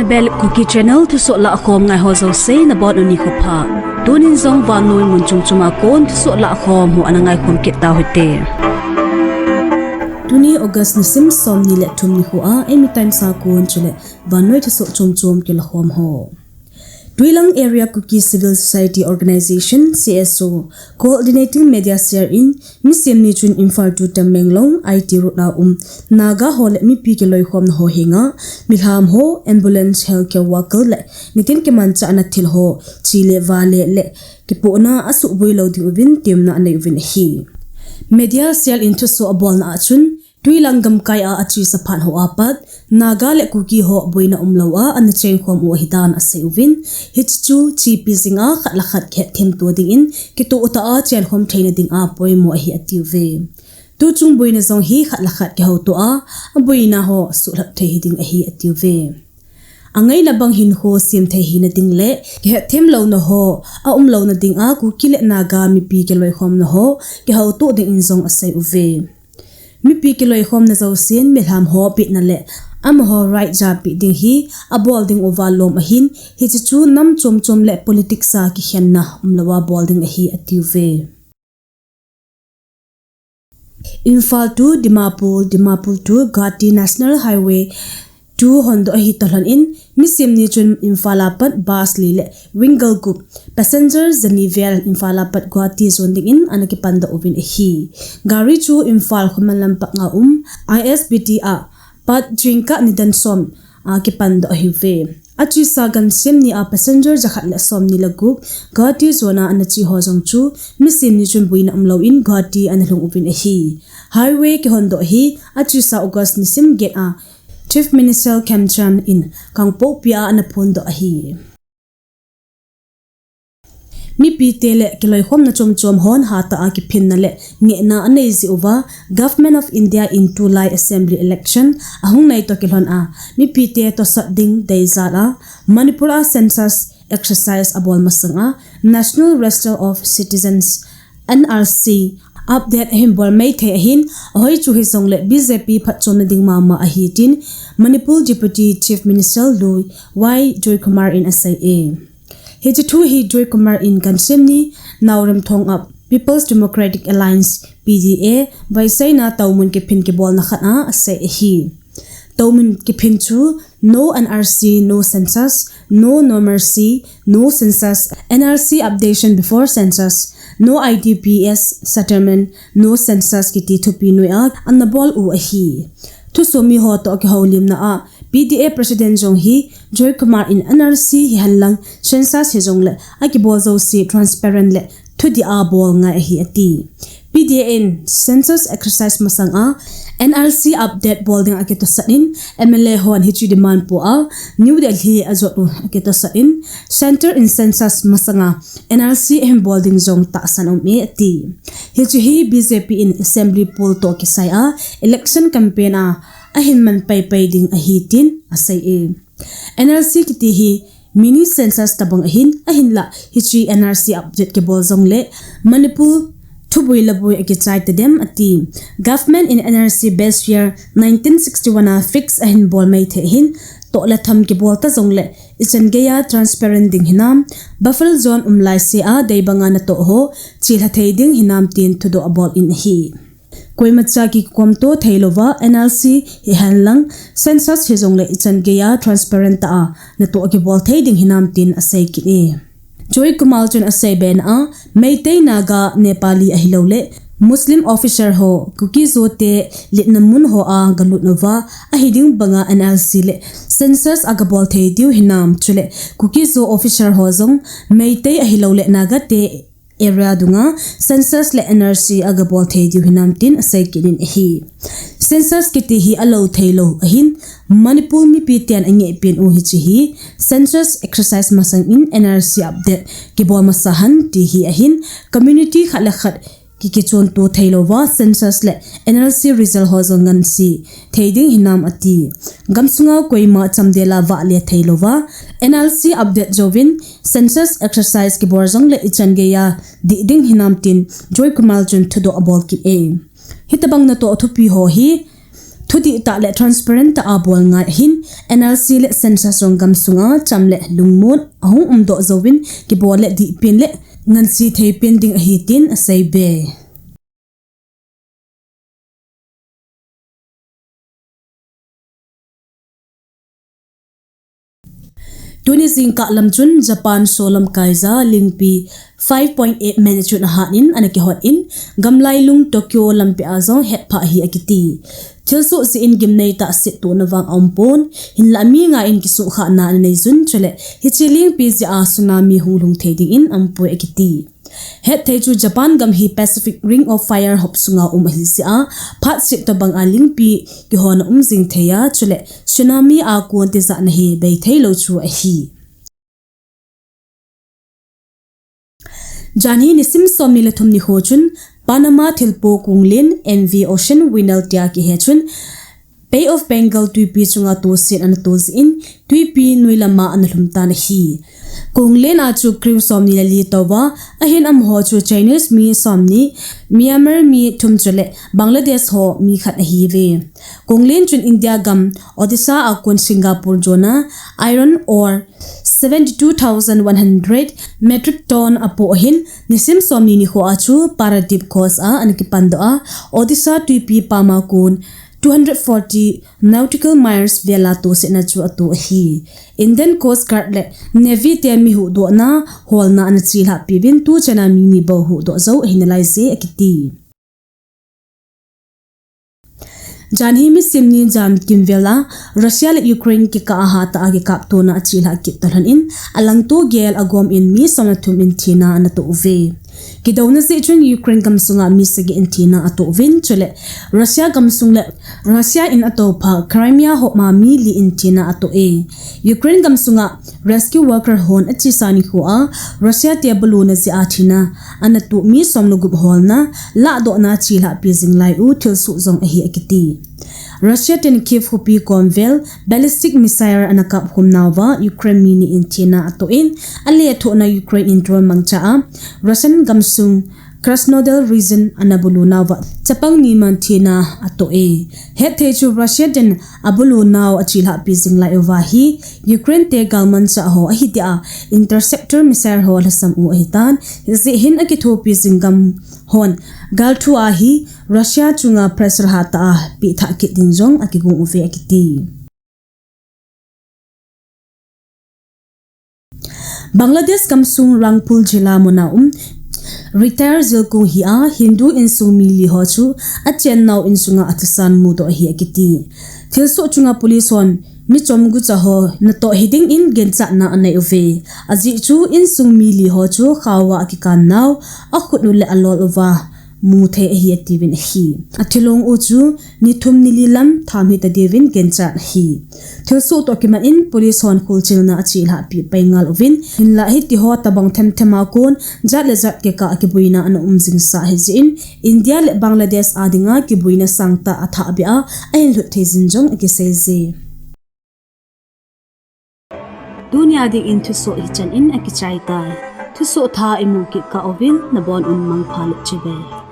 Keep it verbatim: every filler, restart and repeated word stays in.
Bel Kuki Channel thusoh lahkhom ngai ho jouse nabonun nikho pha. Tunin jong vannoi mun chom chom a kon thusoh lahkhom ho ana ngaikhom kit tauhite. Tuni August nisim somni le thum nikho a, eimi Times a kon chule vannoi thusoh chom chom kilakhom ho. Twilang Area Kuki Civil Society Organization, C S O, Coordinating Media Cell in, Misemni chun Imphal to Tamenglong I T road a um Naga ho le mipi kiloikhomna ho henga, milham ho, ambulance, healthcare worker le nitin kimanchahna thil ho, chi le vale le kipohna asuhboi lou ding uvin temna anei uvin ahi. Media Cell in thusoh abolna a chun, Twilang gamkai a achesa phat ho apat, Naga le Kuki ho boina umlou a ana chengkhom u ahidan asei uvin, hiche chu chepi jinga khat le khat kihetthemto dingin, kitoh tah a chenkhom theina dinga poimo ahi atiuve. Tuchung boina jong hi khat le khat kihouto a, aboina ho suhlhap thei hiding ahi atiuve. Angaina bang hinkho semthei hina ding le kihetthemlouna ho aumlouna dinga Kuki le Naga mipi kiloikhomna ho kihouto dingin jong asei uve. Mipi kiloikhomna jousen milham ho bitna le amaho right japeh ding hi abol ding uva lom ahin, hiche chu nam chom chom le politics a kikhenna umlouva bol ding ahi atiuve. Imphal to Dimapur, Dimapur to Guwahati National Highway two hondoh ahi toh lhon in, Misemni chun Imphal apat bus li le winger gup passenger jani vel Imphal apat Guwahati jon dingin ana kipandoh uvin ahi. Gari chu Imphal khoman lam panga um I S B T a pat jingkah nidan som a kipandoh ahiuve. Achesa gansemni a passenger jakhat le somni le gup Guwahati jona ana che ho jong chu Misemni chun boina umlouvin Guwahati ana lhung uvin ahi. Highway kihondoh hi achesa August nisim get a Chief Minister Khemchand in Kangpokpi a ana phondoh ahi. Mipite le kiloikhomna chom chom hon hatah a kiphinna le ngehna anei jeh uva Government of India in tulai Assembly election ahung nei toh kilhon a mipite tosot ding deijal a Manipur a census exercise abol masang a National Register of Citizens, N R C, update ahin bol maithei ahin, ahoi chu hijongle B J P phatchomna ding mama ahi tin Manipur Deputy Chief Minister Lui Y Joykumar in asei e. Hiche thu hi Joykumar in gansemni Naoremthong a People's Democratic Alliance, P D A, vaiseina toumun kiphin kibolna khat a asei ahi. Toumun kiphin chu No N R C, No Census, No Normalcy, No Census, N R C Updation Before Census, No I D P S Settlement, No Census kiti thupi noi a ana bol u ahi. Thusomi ho toh kihoulimna a P D A President jong hi Joykumar in N R C hihen lang census hijongle akibol jouse transparent le thudih a bol ngai ahi ati. P D A in census exercise masang a N R C update bol ding akitosat in M L A hon hiche demand po a New Delhi ajot u akitosat in Centre in census masang a N R C ahin bol ding jong tahsan um e ati. Hiche hi B J P in Assembly poll toh kisai a election campaign a ahin man paipai ding ahi tin asei e. N R C kiti hi mini census tabang ahin, ahinlah hiche N R C update kibol jongle Manipur thuboi laboi akichai tadem ati. Government in N R C base year nineteen sixty-one a fix ahin bol maithei ahin, toh le tham kibol ta jongle ichan geiya transparent ding hinam, buffer zone um laise a dei banga natoh ho chelha thei ding hinam tin thudoh abol in ahi. Koimacha kikomto theilouva N R C hihen lang census hijongle ichan geiya transparent tah a natoh kibol thei ding hinam tin asei kit e. Joykumar chun asei bena a Meitei, Naga, Nepali ahiloule Muslim officer ho Kuki-Zo te litna mun ho a galut uva ahiding banga N R C le census agabol thei diu hinam chule Kuki-Zo officer ho jong Meitei ahiloule Naga te area dunga census le N R C agabol thei diu hinam tin asei kit in ahi. Census kiti hi alou theilou ahin Manipur mipiten angeh pen u hiche hi census exercise masang in N R C update kibol masa hen ti hi ahin community khat le khat kikichonto theilouva census le N R C result ho jong ngansi thei ding hinam ati. Gamsunga koima chamdel a vahle theilouva N R C update jouvin census exercise kibol jongle ichan geiya dih ding hinam tin Joykumar chun thudoh abol kit e. Hitabang natoh thupi ho hi Thudih tah le transparent tah a bol ngai ahin, N R C le census jong gamsunga cham le lungmon ahung umdoh jouvin kibol le dihpen le ngansi theipen ding ahi tin aseibe. Tuni jingkah lam chun Japan solam kaija lingpi five point eight magnitude ahat in ana kihot in, gamlailung Tokyo lampi a jong hetphah ahi akiti. Thilsoh jeh in gimnei tah settohna vang aumpon, hinlah mi nga in kisuhkhahna ana neiyun, chule hiche lingpi jeh a tsunami hung lhung thei dingin aumpoi akiti. Hetthei chu Japan gam hi Pacific Ring of Fire hop sunga um ahi jeh a, phat seh tobang a lingpi kihona um jing thei a, chule tsunami a kon tijatna hi bei theilou chu ahi. Janhi nisim somni le thum nikho chun Panama thilpo konglen M V Ocean Winner tia kihe chun Bay of Bengal twipi chunga tosen ana to jeh in twipi noi lama ana lhum tan ahi. Konglen a chu crew somni le li touva, ahin amaho chu Chinese mi somni, Myanmar mi thum chule Bangladesh ho mi khat ahiuve. Konglen chun India gam Odisha a kon Singapore jona iron ore seventy two thousand one hundred metric ton apoh ahin, nisim somni nikho a chu Paradip coast a ana kipandoh a, Odisha twipi pama kon two hundred forty nautical miles vela tosetna chu ato ahi. Indian Coast Guard le Navy te mi huhdohna holna ana chelhah piuvin, tuchana mi ni bou huhdoh jou ahi nalaije akiti. Janhi nisim ni jan kimvel a Russia le Ukraine kikah a hatah a kikaptona achelhah kit tolhon in, alangto gel agom in mi somle thum in thina ana toh uve. Kidouna jeh chun Ukraine gamsunga mi sagi in thina atoh uvin, chule Russia gamsung le Russia in atoupha Crimea hopma mi li in thina atoh e. Ukraine gamsunga rescue worker hon achesa nikho a Russia te buluna jeh a thina ana toh mi somle gup holna lahdohna chelhah pi jing lai u thilsoh jong ahi akiti. Russia ten Kyiv khopi komvel ballistic missile ana kapkhum nauva Ukraine mi ni in thina atoh in, alethuhna Ukraine in drone mangcha a Russian gamsung Krasnodar region ana bulu nauva chapang ni man thina atoh e. Hetthei chu Russia ten abulu nau achelhah pi jing lai uva hi Ukraine te galmanchah ho ahi tia interceptor missile ho lhasam u ahitan, hijeh hin akithopi jing gam hon galthu a hi Russia chunga pressure hatah a pehthah kit ding jong akigong uve akiti. Bangladesh gamsung Rangpur jila muna um retire jilkong hi a Hindu insung mi li ho chu achennau insunga athisan mudoh ahi akiti. Thilsoh chunga police hon mi chomgucha ho natoh hiding in ginchatna anei uve. Ajeh chu insung mi li ho chu khaova akikan nau, akhut u le alol uva muthei ahi atiuvin ahi. Athilong u chu ni thum ni li lam tham hita diuvin ginchat ahi. Thilsoh toh kimat in police hon kholchilna achelhah pi pai ngal uvin, hinlah hitiho tobang themthem a kon jat le jat kikah a kiboina ana um jingsa ahijeh in India le Bangladesh a dinga kiboina sangtah athahbeh a ahin lhut thei jin jong akiseije. Tunia dingin thusoh hichan in akichai tai. Thusoh thah imu kit kah uvin nabon un mangpha le chibai.